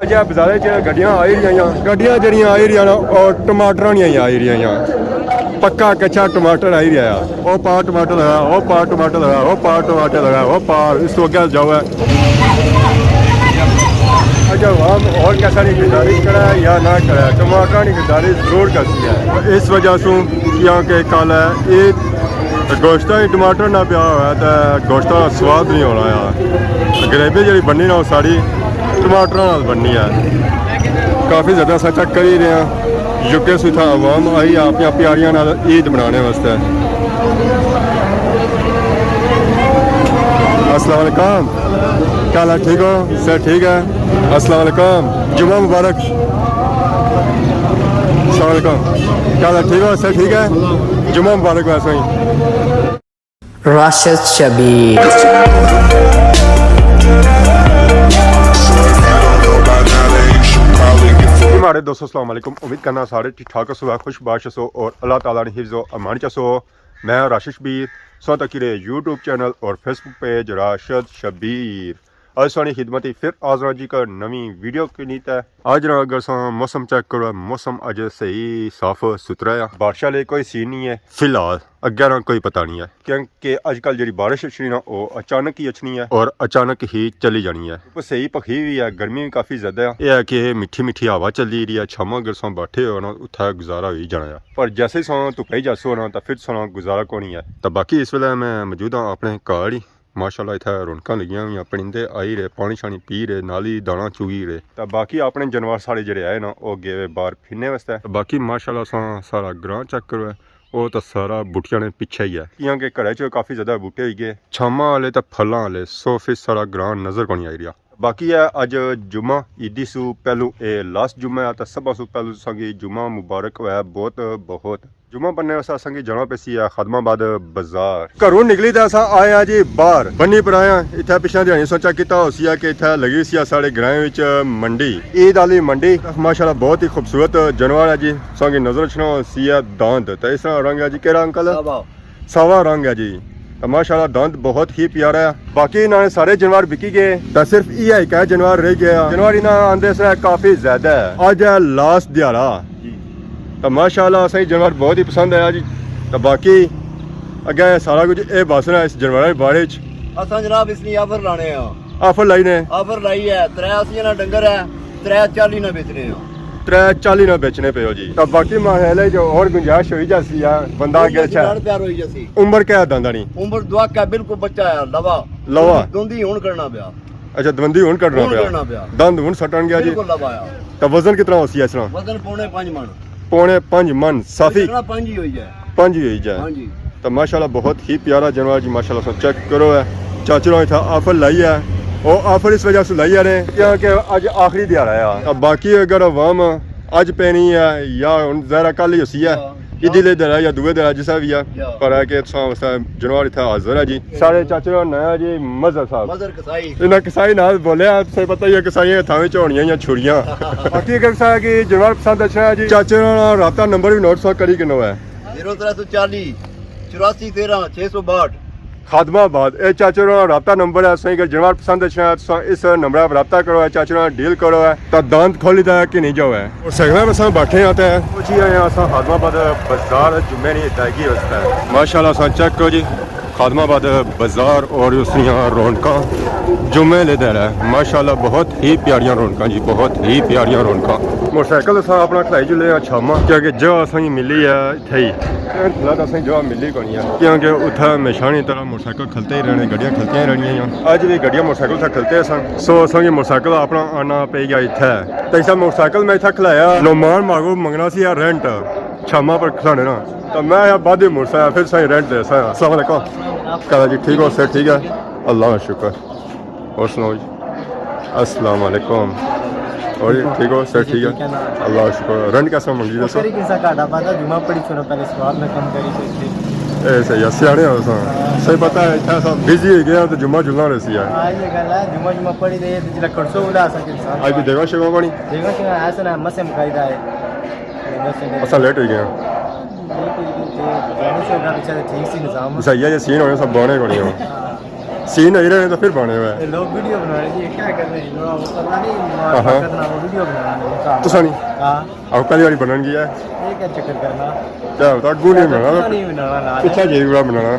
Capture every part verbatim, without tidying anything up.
اچھا، بازارے چ گڈیاں آئی رہیاں، گڈیاں جڑیاں آئی رہیاں نا، او ٹماٹراں نیاں آئی رہیاں۔ پکا کچا ٹماٹر آئی رہیا۔ او پار ٹماٹر لگا، او پار ٹماٹر لگا، او پار ٹماٹر لگا، او پار، اس تو اگے جاؤ ہے۔ اچھا، عوام اور کسا نی خریداری کرے یا نہ کرے، ٹماٹراں نی خریداری ضرور کرسی ہے۔ اس وجہ سوں، کیونکہ کل ہے عید، تے گوشتاں ہی ٹماٹر نہ پیا ہویا تے گوشتاں نا سواد نہیں ہونا یار۔ غریبی جڑی بننی نا، او ساری ٹماٹراں نال بننی ہے۔ کافی زیادہ اساں چیک کری رہے ہاں، یو کے سوں اتھا عوام آئی ہے اپنی پیاریاں نال عید منانے واسطے۔ السلام علیکم، کیا حال ہے؟ ٹھیک ہو؟ صحت ٹھیک ہے؟ السلام علیکم، جمعہ مبارک۔ السلام علیکم، کیا حال ہے؟ ٹھیک ہو؟ صحت ٹھیک ہے؟ جمعہ مبارک ویسے ہی۔ راشد شبیر۔ ماڑے دوستو، السلام علیکم۔ امید کرنا سارے ٹھیک ٹھاک ہسو، خوش باش ہسو اور اللہ تعالیٰ نے حفظ و امان چ ہسو۔ میں راشد شبیر، سو تکی رہے یوٹیوب چینل اور فیس بک پیج راشد شبیر۔ اج ساڑی خدمت ہی پھر حاضر ہاں جی، ایک نویں ویڈیو کے نیت ہے۔ اج نا اگر ساں موسم چیک کرو، موسم اج صحیح صاف ستھرا ہے، بارشاں آلے کوئی سین نہیں ہے فی الحال۔ اگے نا کوئی پتہ نہیں ہے، کیونکہ اج کل جڑی بارش اچھنی نا، او اچانک ہی اچھنی ہے اور اچانک ہی چلی جانی ہے۔ دھوپ صحیح پکھی ہوئی ہے، گرمی بھی کافی زیادہ ہے۔ اے ہے کہ میٹھی میٹھی ہوا چلی رہی ہے، چھاواں اگر ساں بیٹھے ہو نا، اتھا گزارا ہوئی جانا ہے، پر جیسے ہی ساں دھوپے ہی جاسو نا، تاں پھر ساں گزارا کونی ہے۔ تاں باقی اس ویلے میں موجود ہاں اپنے گھر ہی۔ ماشاءاللہ اتھے رونقاں لگیاں ہوئیاں، پرندے آئی رہے، پانی شانی پی رہے، نالی دانا چگی رہے۔ تے باقی اپنے جانور سارے جڑے آئے نا، او گئے ہوئے باہر پھرنے واسطے۔ تے باقی ماشاءاللہ اساں سارا گراں چیک کرو ہے، او تے سارا بوٹیاں نے پیچھے ہی ہے، کیاں کہ گھرے چ کافی زیادہ بوٹے ہوئی گئے، چھاواں آلے تے پھلاں آلے، سو فیصد سارا گراں نظر کونی آئی رہیا۔ باقی ہے اج جمعہ، عیدی سو پہلو اے لاسٹ جمعہ ہے، تے سبھاں سو پہلو تساں کی جمعہ مبارک ہوئے بہت بہت۔ جمعہ بننے واسطے اساں کی جانا پیسی ہے خادم آباد بازار۔ گھروں نکلی تے اساں آئے ہاں جی باہر، بنی پر آئے ہاں۔ اتھے پچھلے دیہاڑی سوچا کیتا ہوسی ہے کہ اتھے لگی سی ہے ساڑے گرائیں وچ منڈی، عید آلی منڈی۔ ماشاءاللہ بہت ہی خوبصورت جانور ہے جی، تساں کی نظر اچھنا ہوسی ہے داند۔ تے اس طرح رنگ ہے جی، کیڑا انکل؟ ساوا۔ ساوا رنگ ہے جی۔ تے ماشاءاللہ داند بہت ہی پیارا ہے۔ باقی انہاں نے سارے جانور بکی گئے، تے صرف ایہہ ہک ہے جانور رہ گیا۔ جانور انہاں آندے اس طرح کافی زیادہ ہے۔ اج ہے لاسٹ دیہاڑا۔ جی۔ تے ماشاءاللہ اساں کی جانور بہت ہی پسند آیا جی۔ تے باقی اگے سارا کچھ اے بس رہا اس جانوراں دے بارے چ۔ اساں جناب اس نی آفر لانے ہاں۔ آفر لائی نے؟ آفر لائی ہے، ترے اسیاں نا ڈنگر ہے، ترے چالی نا بیچنے ہاں۔ ترے چالی نا بیچنے پے ہو جی۔ تے باقی ماحول ہے جو اور گنجائش ہوئی جاسی ہے، بندہ اگے اچھا ہے۔ پیار ہوئی جاسی۔ عمر کیا ہے دانداں نی؟ عمر دو کا بالکل بچہ ہے، لوا۔ لوا۔ دوندی ہن کرنا پیا۔ اچھا، دوندی ہن کڈنا ہن پیا۔ کڈنا پیا۔ دند ہن سٹن گیا جی۔ بالکل لوا آیا۔ تے وزن کتنا ہوسی اس طرح؟ وزن پونے پنج من۔ پونے پنج من صافی؟ پنج ہی ہوئی جائے۔ پنج ہی ہوئی جائے۔ ہاں جی۔ تے ماشاءاللہ بہت ہی پیارا جانور جی، ماشاءاللہ سو چیک کرو ہے۔ چاچو نے اتھا آفر لائی ہے۔ او آفر اس وجہ سے لائی ہے نے، کیونکہ اج آخری دیہاڑا ہے۔ تے باقی اگر عوام اج پینی ہے یا ہن ظاہر ہے کل ہی ہوسی ہے۔ ہاں۔ عیدی لے دیہاڑا یا دوئے دیہاڑا جسا وی ہے، یا۔ پر ہے کہ تساں واسطے جانور اتھا حاضر ہے جی۔ ساڑے چاچے نا ناں ہے جی مظہر صاحب۔ مظہر کسائی۔ انہاں کسائی ناں بولیا، تساں پتہ ہی ہے کسائیاں ہتھاں وچ ہونیاں یا چھریاں۔ باقی اگر تساں کی جانور پسند اچھنا ہے جی، چاچے نا رابطہ نمبر وی نوٹ تساں کری گھنو ہے۔ زیرو ترے سو چالی، چوراسی تیرہ، چھ سو باہٹھ۔ خادم آباد، اے چاچے ہوراں نا رابطہ نمبر ہے، تساں اگر جانور پسند اچھنا ہے، تساں اس نمبر پر رابطہ کرو ہے، چاچے ہوراں نا ڈیل کرو ہے، تاں داند کھولی تے کہ نہیں جاؤ ہے۔ اور سائیکل پر اساں بیٹھے ہاں تے پہنچی آئے ہاں اساں خادم آباد بازار جمعے نی ادائیگی واسطے۔ ماشاءاللہ اساں چیک کرو جی، خادم آباد بازار اور اس نیاں رونقاں جمعے لے دے رہے۔ ماشاءاللہ بہت ہی پیاریاں رونقاں جی، بہت ہی پیاریاں رونقاں۔ موٹر سائیکل اساں اپنا کھلائی جلے آں چھاما، کیونکہ جگہ اساں کی ملی ہے اتھے ہی۔ اے تھلا تاں اساں کی جگہ ملی کونی ہے، کیونکہ اتھے ہمیشہ نی طرح موٹر سائیکل کھلتے ہی رہنے، گڈیاں کھلتیاں ہی رہنیاں۔ اج وی گڈیاں موٹر سائیکل اتھے کھلتے سن، سو اساں کی موٹر سائیکل اپنا آنا پئی گیا اتھے۔ تے اساں موٹر سائیکل میں اتھے کھلایا، نعمان ماغو منگنا سی رینٹ چھاما پر کھلانے نا۔ تے میں آخیا بعد ہی مڑساں، پھر سائیں رینٹ دیساں۔ السلام علیکم۔ کیا حال ہے جی؟ ٹھیک ہو؟ صحت ٹھیک ہے؟ اللہ کا شکر۔ اور سناؤ جی؟ السلام علیکم۔ اور جی ٹھیک ہو؟ صحت ٹھیک ہے؟ اللہ کا شکر۔ رینٹ کیسا منگی دسو؟ کری کسا گھاٹا پاتا، جمعہ پڑھی چھوڑو پہلے ثواب میں کم کری چھوڑی۔ اے صحیح ہے، سیانے ہو تساں۔ صحیح پتہ ہے، اتھا سب بزی ہوئی گئے ہیں تو جمعہ جلنا رہسی ہے۔ ہاں، یہ گل ہے، جمعہ جمعہ پڑھی دے، تے جڑا کرسو بلا اساں کے انسان۔ آج بھی دیگا شیگا پانی؟ دیگا شیگا ایسا نہ مسے مکائی دا ہے۔ اساں لیٹ ہوئی گئے ہیں۔ لیٹ ہوئی گئے تھے، بارش ہوگا، بیچارے ٹھیک سی نظام۔ صحیح ہے، یہ سین ہونے سب بانے کونی ہو۔ ہاں۔ سین آئی رہے تو پھر بانے ہوئے۔ لوگ ویڈیو بنانے کی کیا کرنے ہیں؟ لوڑا وہ کرنا نہیں، ہاں، ہاں۔ کرنا، وہ ویڈیو بنانا نہیں، کام۔ تساں نہیں؟ ہاں۔ آؤ، پہلی باری بنن گیا ہے۔ یہ کیا چکر کرنا؟ کیا ہوتا، اگوں نہیں بنانا۔ نہیں بنانا، نہ۔ پچھا جی پورا بنانا۔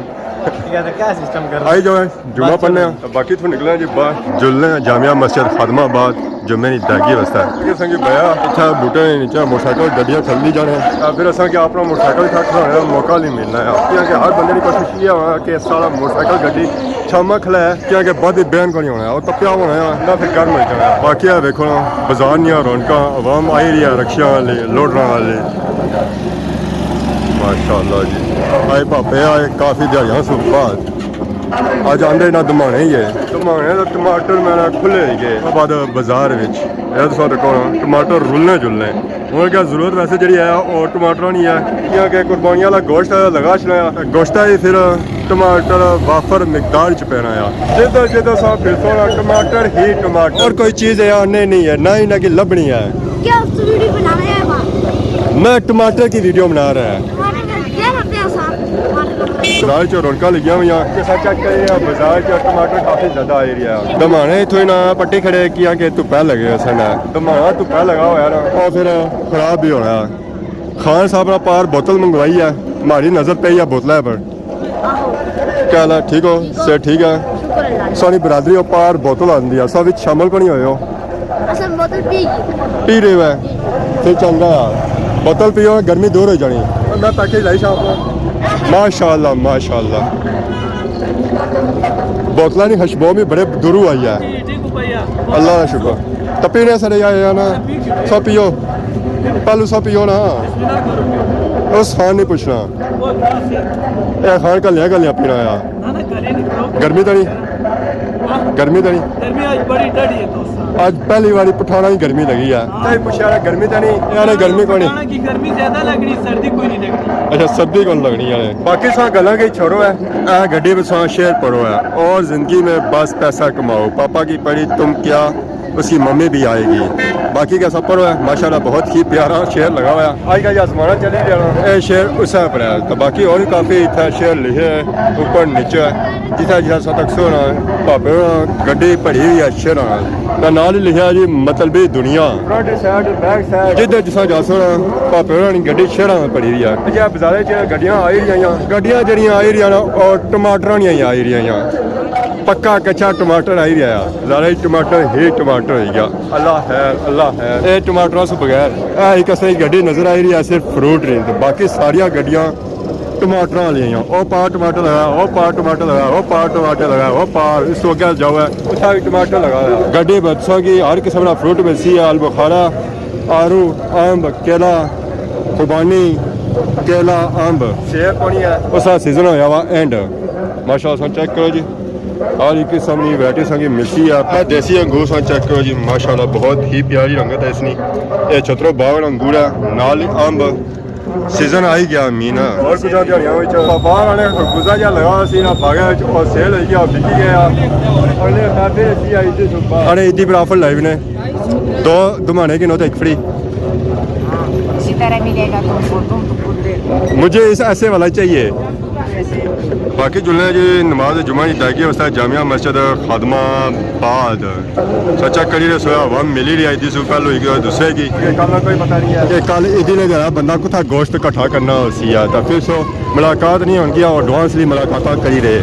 یہ تو کیا سسٹم کرنا؟ آئی جاؤ، جمعہ پڑھنے ہیں۔ باقی تو نکلنا جی باہر، جلنے ہیں جامعہ مسجد خادم آباد، جمعے نی داگی واسطے۔ یہ سنگی بیا، اتھا بوٹے نے نیچے موٹرسائیکل گڈیاں چلدی جانے ہیں۔ پھر اساں کہ اپنا موٹرسائیکل تھا کھڑا ہونا، موقع نہیں ملنا ہے۔ کیونکہ ہر بندے کی کوشش یہ ہوا کہ سارا موٹرسائیکل گڈی شامہ کھلا ہے، کیونکہ بعد بین کو نہیں ہونا ہے، اور تپیا ہونا ہے، نہ پھر گرم ہو جانا ہے۔ باقی ہے دیکھو نا، بازار نیاں رونقاں، عوام آئی رہی ہے، رکشیاں والے، لوڈراں والے۔ ماشاءاللہ جی، آئے پاپے آئے کافی دیہاڑیاں سو بعد۔ اج آندے نہ دمانے ہی ہے، دمانے تو ٹماٹر میرا کھلے ہی گئے۔ بعد بازار وچ اے تساں تکو نا، ٹماٹر رلنے جلنے۔ ہن کیا ضرورت ویسے جڑی ہے، او ٹماٹراں نی ہے، کیاں کہ قربانی والا گوشت لگا چھڑایا، گوشتا ہی پھر ٹماٹر وافر مقدار چ پینا آ۔ جدھر جدھر سا پھر سونا ٹماٹر ہی ٹماٹر، اور کوئی چیز ہے یا نہیں، نہیں ہے، نہ ہی نہ کہ لبنی ہے۔ کیا اس ویڈیو بنا رہے ہیں وہاں؟ میں ٹماٹر کی ویڈیو بنا رہا ہے۔ ٹماٹر کا کیا کرتے ہیں صاحب؟ ٹماٹر کا۔ بازار چ رونقاں لگیاں ہوئیاں، جیسا چیک کرے بازار چ ٹماٹر کافی زیادہ آئی رہیا۔ دمانے اتھوں ہی نہ پٹی کھڑے کیاں کہ دھپے لگے ہوئے سن۔ دمانا دھپے لگا ہویا نا، او پھر خراب بھی ہونا۔ خان صاحب نے پار بوتل منگوائی ہے، ماری نظر پئی ہے بوتلے پر۔ کیا حال ہے؟ ٹھیک ہو؟ صحت ٹھیک ہے؟ شکر اللہ۔ ساری برادری او پار بوتل آندی ہے، سب وچ شامل کو نہیں ہوئے ہو؟ اصل بوتل پی گئی۔ پی رہے ہو؟ پھر چنگا ہے، بوتل پیو، گرمی دور ہو جانی۔ میں پیکج لائی شاپ۔ ماشاءاللہ، ماشاءاللہ۔ بوتلاں نی خوشبو بھی بڑے دوروں آئی ہے۔ اللہ کا شکر۔ تپی نے سارے یا نا، سو پیو۔ پہلو سو پیو نا۔ اس خان نہیں پوچھنا۔ اے خان کلیاں کلیاں پینا آیا۔ گرمی تو نہیں؟ گرمی تو نہیں؟ گرمی آج بڑی ڈاڈھی ہے دوست۔ آج پہلی باری پٹھانا ہی گرمی لگی ہے۔ تائی پوچھا رہا، گرمی تو نہیں؟ یار، گرمی کونی؟ پٹھانا کی گرمی زیادہ لگنی، سردی کوئی نہیں لگنی۔ اچھا، سردی کون لگنی ہے؟ باقی سا گلاں کے چھوڑو ہے۔ اے گڈی بساں شہر پڑھو ہے اور زندگی میں بس پیسہ کماؤ۔ پاپا کی پڑھی تم کیا، اس کی ممی بھی آئے گی۔ باقی کا سفر ہے، ماشاءاللہ بہت ہی پیارا شعر لگا ہوا ہے۔ آج کل یہ زمانہ چلی رہا ہے، اے شعر اسے پر ہے، تو باقی اور بھی کافی اتھا شعر لکھے ہیں، اوپر نیچے، جتھا جتھا سا تک سونا، پاپے ہونا گڈی بھری ہوئی ہے شعراں نال۔ تے نال ہی لکھیا جی مطلبی دنیا۔ فرنٹ سائیڈ، بیک سائیڈ۔ جدھر جسا جا سونا، پاپے ہونا نی گڈی شعراں نال بھری ہوئی ہے۔ جی بازارے چ گڈیاں آئی رہیاں، گڈیاں جڑیاں آئی رہیاں نا، اور ٹماٹراں نیاں آئی رہیاں۔ پکا کچا ٹماٹر آئی رہیا ہے، ظاہر ہے ٹماٹر ہی ٹماٹر ہوئی گیا۔ اللہ خیر، اللہ خیر۔ اے ٹماٹراں سے بغیر، اے ایک اساں کی گڈی نظر آئی رہی ہے، صرف فروٹ نہیں، تو باقی ساریاں گڈیاں ٹماٹراں والیاں ہیاں۔ او پار ٹماٹر لگا، او پار ٹماٹر لگا، او پار ٹماٹر لگا، او پار اس تو اگے جاؤ ہے، اتھا بھی ٹماٹر لگا ہوا ہے۔ گڈی بچوں کی ہر قسم کا فروٹ ملسی ہے، البخارا، آڑو، امب، کیلا، خوبانی، کیلا، امب۔ سیب کونی ہے۔ اس کا سیزن ہویا وا اینڈ۔ ماشاءاللہ، سن چیک کرو جی، ہر ایک قسم کی ورائٹی سنگی ملسی ہے۔ اے دیسی انگور سن چیک کرو جی، ماشاءاللہ بہت ہی پیاری رنگت ہے اس نی۔ اے چھترو باغ انگور ہے، نال ہی امب۔ سیزن آئی گیا مین۔ اور کچھ دیہاڑیاں وچ باغ آنے خربوزہ جا لگا سی نا باغے وچ، اور سیل ہوئی گیا، بکی گیا۔ اگلے ہفتے پھر اسی آئی تھی سپا۔ ارے عیدی پر آفر لائیو نے، دو دمانے گھنو تے ایک فری۔ اسی طرح ملے گا تم کو، تم تو خود دے۔ مجھے اس ایسے والا چاہیے۔ باقی جلنے جی نماز جمعہ کی ادائیگی واسطے جامعہ مسجد خادمہ آباد۔ سچا کری رہے سویا، عوام ملی رہی ہے، عیدی سو پہلو ہی دوسرے کی۔ یہ کل کا کوئی پتہ نہیں ہے کہ کل عیدی نے جڑا بندہ کتھا گوشت اکٹھا کرنا ہوسی ہے، تو پھر سو ملاقات نہیں ہونی، اور ایڈوانس لی ملاقاتاں کری رہے۔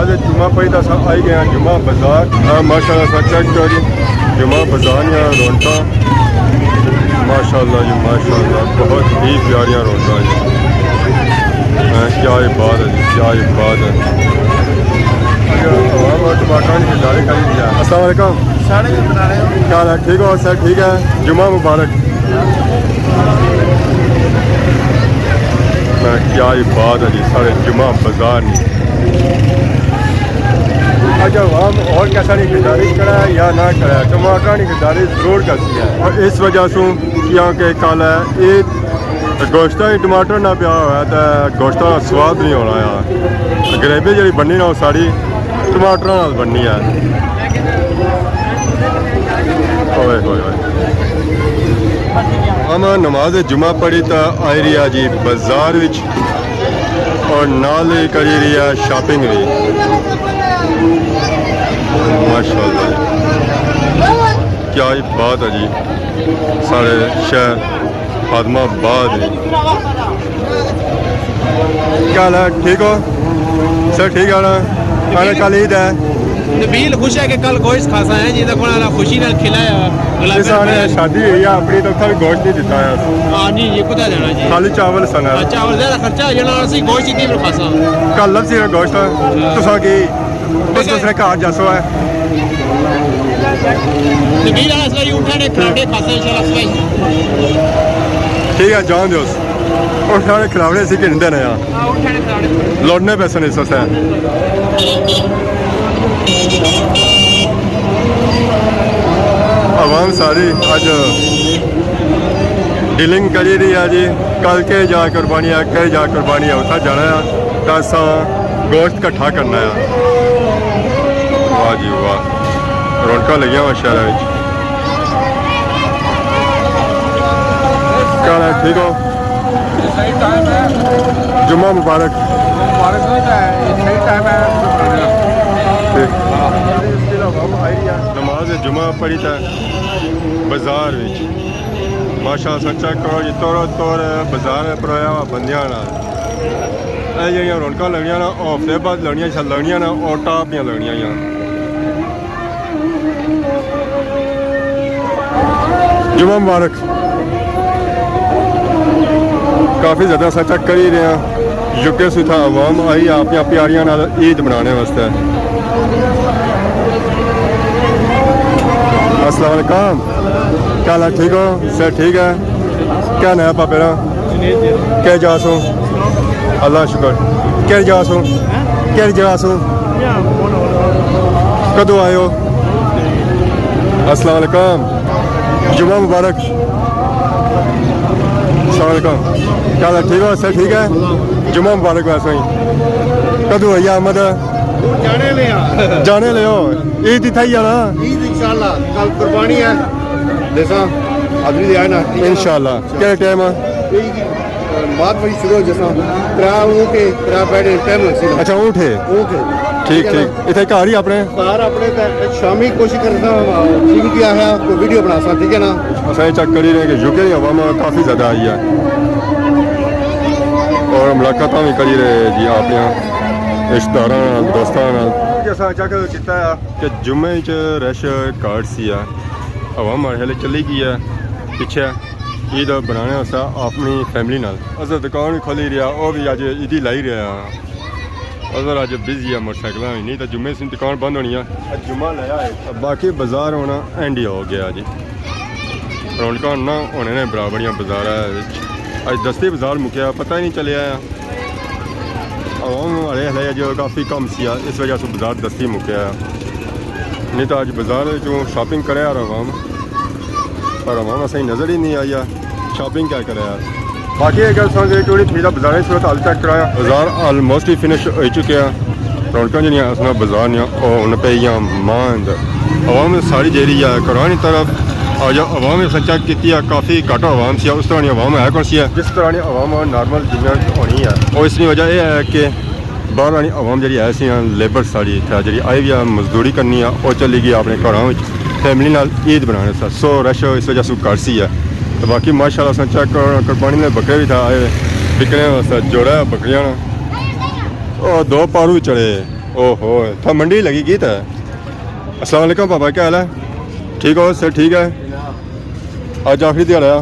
آج جمعہ پئی تے اساں آئی گئے ہیں جمعہ بازار۔ ہاں، ماشاءاللہ، اساں چیک کرو جی، جمعہ بازار نیاں رونقاں۔ ماشاءاللہ جی، ماشاءاللہ، بہت ہی پیاریاں رونقاں جی۔ ہاں، کیا ہی بات ہے جی، کیا ہی بات ہے۔ عوام اور ٹماٹر کی خریداری کری رہی ہے۔ السلام علیکم۔ ساڑے بھی بنا رہے ہو۔ کیا حال ہے؟ ٹھیک ہو؟ سر ٹھیک ہے؟ جمعہ مبارک۔ میں کیا ہی بات ہے جی، سارے جمعہ بازار نہیں۔ اچھا، عوام اور کیسا نہیں خریداری کرا ہے یا نہ کرا ہے، ٹماٹر نہیں خریداری ضرور کرتی ہے۔ اور اس وجہ سے کیا کہ کل ہے عید، گوشتہ ہی ٹماٹر نہ پیا ہوا ہے تو گوشتہ کا سواد نہیں ہونا ہے۔ غریبی جڑی بننی نا، وہ ساری ٹماٹر نال بننی ہے۔ اوئے ہوئے ہوئے۔ ہم نماز جمعہ پڑھی تا آئی رہی ہے جی بازار وچ، اور نال ہی کری رہی ہے شاپنگ بھی۔ ماشاءاللہ جی، کیا ہی بات ہے جی، سارے شہر خادم آباد وچ۔ کیا حال ہے؟ ٹھیک ہو؟ سر ٹھیک ہے نا؟ آنے کل عید ہے۔ نبیل خوش ہے کہ کل گوشت کھاسا ہے جی، دیکھو نا، خوشی نال کھلا ہے، گلابی اس آنے نال۔ شادی ہوئی ہے اپنی، تو اتھا بھی گوشت نہیں دیتا ہے۔ ہاں جی، یہ کتا جانا جی؟ خالی چاول سنا۔ ہاں، چاول زیادہ خرچہ ہو جانا، اسی گوشت ہی نہیں کھاسا۔ کل لبسی نا گوشت، تساں کی بس دوسرے گھر جاسو ہے۔ نبیل آنا سوئی اٹھا نے کھلاڑے کھاسا انشاءاللہ سوئی۔ ٹھیک ہے، جان دیو۔ اٹھا نے کھلاڑے سی گھنتے نے یار۔ لوٹنے پیسے نہیں سستے۔ عوام ساری اج ڈیلنگ کری رہی ہے جی، کل کے جا قربانی ہے، کے جا قربانی ہے، اتھا جانا ہے، تے اساں گوشت کٹھا کرنا ہے۔ واہ جی واہ، رونقاں لگیاں ہوئیاں شہر وچ۔ کیا حال ہے؟ ٹھیک ہو؟ صحیح ٹائم ہے۔ جمعہ مبارک۔ مبارک ہو جائے، یہ صحیح ٹائم ہے۔ ٹھیک۔ نماز جمعہ پڑھی تے بازار وچ ماشاءاللہ سا چیک کرو جی، تورو تور بازار بھریا ہوا بندیاں نال۔ اے جیڑیاں رونقاں لگنیاں نا، او ہفتے بعد لگنیاں، شاید لگنیاں نا، او ٹاپ دیاں لگنیاں یا۔ جمعہ مبارک۔ کافی زیادہ اساں چیک کری رہے ہیں، یو کے سے اتھا عوام آئی ہے اپنی پیاریاں نال عید منانے واسطے۔ السلام علیکم، کیا حال ہے؟ ٹھیک ہو؟ صحت ٹھیک ہے؟ کیا نام ہے پاپے نا؟ کہہ جا سو؟ اللہ شکر۔ کہہ جا سو؟ کہہ جا سو؟ کدوں آئے ہو؟ السلام علیکم، جمعہ مبارک۔ السلام علیکم، کیا حال ہے؟ ٹھیک ہو؟ سر ٹھیک ہے؟ جمعہ مبارک ویسے ہی۔ کدوں ہوئی آمد؟ جانے لے آ۔ جانے لے ہو؟ عید اتھا ہی آنا؟ عید انشاءاللہ، کل قربانی ہے۔ دیساں حاضری دے آئے نا، ٹھیک ہے نا؟ انشاءاللہ۔ کہڑے ٹائم آ؟ بعد میں شروع ہو جیسا، ترا اونٹ ہے، ترا بیٹھے ٹائم لگسی نا۔ اچھا، اونٹ ہے۔ اونٹ ہے۔ ٹھیک، ٹھیک ہے نا؟ ٹھیک۔ اتھے گھر ہی اپنے؟ گھر اپنے تے شامی کوشش کرساں، ٹھیک کیا ہے، کوئی ویڈیو بناساں، ٹھیک ہے نا؟ اساں یہ چیک کری رہے کہ یو کے دی عوام کافی زیادہ آئی ہے اور ملاقاتاں بھی کری رہے جی اپنے رشتہ داراں نال، دوستاں نال۔ جیسا چیک کیتا ہے کہ جمعے چ رش گھٹ سی ہے، عوام ہمارے خیال چلی گئی ہے پیچھے۔ عید بنانے واسطے اپنی فیملی نال۔ اظہر دکان بھی کھولی رہیا، او بھی اج عیدی لائی رہیا۔ اظہر اج بزی ہے موٹر سائیکلاں وچ، نہیں تاں جمعے سے دکان بند ہونی ہے۔ اج جمعہ لایا ہے۔ باقی بازار ہونا اینڈ ہی ہو گیا جی۔ رونقاں نہ ہونے نے برابریاں بازار ہے وچ۔ اج دستی بازار مکیا، پتہ ہی نہیں چلیا ہے۔ عوام ہلے ہلے جو کافی کم سی، اس وجہ سے بازار دستی مکیا۔ نہیں تو اج بازار وچوں شاپنگ کرے یار عوام، پر عوام اساں نظر ہی نہیں آئی۔ شاپنگ کیا کرے یار؟ باقی اگر اساں دے ٹوری تھی دا بازار صورت حال چیک کرایا، بازار آلموسٹ ہی فنش ہو چکے ہیں۔ رونقاں جنیاں اساں بازار نیاں او ہن پہ یا ماند۔ عوام ساری جیڑی ہے قرآن طرف آ جا، عوام اساں چیک کیتی ہے، کافی گھٹ عوام سی، اس طرح نی عوام ہے کون سی ہے، جس طرح نی عوام نارمل دنیا وچ ہونی ہے۔ اور اس کی وجہ یہ ہے کہ باہر آلی عوام جیڑی ہے سی، لیبر ساری اتھے جیڑی آئی ہوئی ہے مزدوری کرنی ہے، او چلی گئی اپنے گھراں وچ فیملی نال عید بنانے سا۔ سو رش اس وجہ سے گھٹ سی ہے۔ تو باقی ماشاءاللہ اساں چیک کرو، قربانی نے بکرے بھی تھا آئے بکنے واسطے، جوڑا ہے بکریاں نا۔ او دو پارو چڑھے۔ او ہو، تھا منڈی لگی گئی تھا۔ السلام علیکم بابا، کیا حال ہے؟ ٹھیک ہو؟ سر ٹھیک ہے؟ اج آخری دیہاڑا ہے۔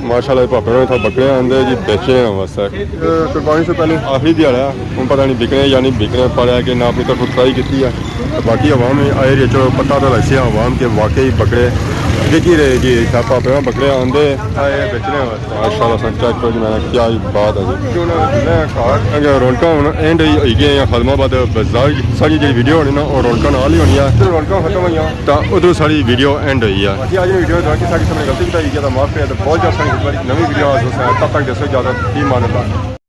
ماشاءاللہ، پاپے ہونے اتھا بکرے آندے جی بیچنے واسطے۔ اے، قربانی سے پہلے آخری دیہاڑا ہے، ہن پتہ نہیں بکنے یا نہیں بکنے، پر ہے کہ نہ اپنی طرف ٹرائی کیتی ہے۔ تے باقی عوام آئی رہی ہے، چلو پتہ تو لگسی عوام کے واقعی بکرے بکی رہے جی، اتھا پاپے ہونے بکرے آندے آئے بیچنے واسطے۔ ماشاءاللہ، سن چیک کرو جی، میں کیا ہی بات ہے جی۔ ہن میں گھر اگے رونقاں ہن اینڈ ہی ہوئی گئے ہیں، خادم آباد بازار ساری جی ویڈیو ہونی نا، اور رونقاں نال ہی ہونی ہے۔ تے رونقاں ختم ہوئیاں۔ تاں ادھروں ساری ویڈیو اینڈ ہوئی ہے۔ باقی اج دی ویڈیو دا کسا قسم دی غلطی کوتاہی ہوئی ہے تاں معاف کرے، تے بہت جلد ساری خدمت نویں ویڈیو حاضر ہوساں۔ تب تک دیسو اجازت، فی امان اللہ۔